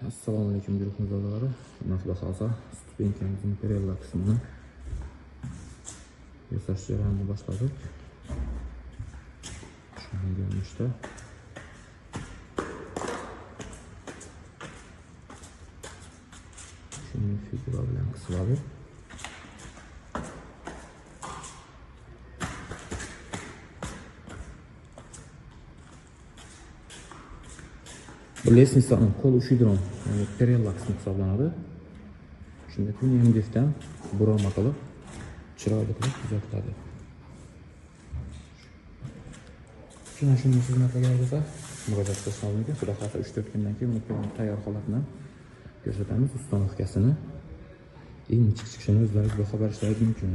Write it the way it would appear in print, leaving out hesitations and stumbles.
Assalomu alaykum guruh a'zolari. Xudo xohlasa stupenkamizning perella qismini yasash jarayonini boshladik. Shunday ko'rinishda. Shuni figura bilan qisiladi. Bu lestnitsaning qo'l ushlaydigan, ya'ni perella qismi hisoblanadi. Shunda MDFdan burama qilib, chiroyli qilib tuzatiladi. Shunday xizmatlarga bo'lsa, murojaat qilishingiz mumkin. Xudo xohlasa 3-4 kundan keyin buni tayyor holatini ko'rsatamiz, ustonovkasini, eng chiqishini o'zlaringiz baho berishingiz mumkin.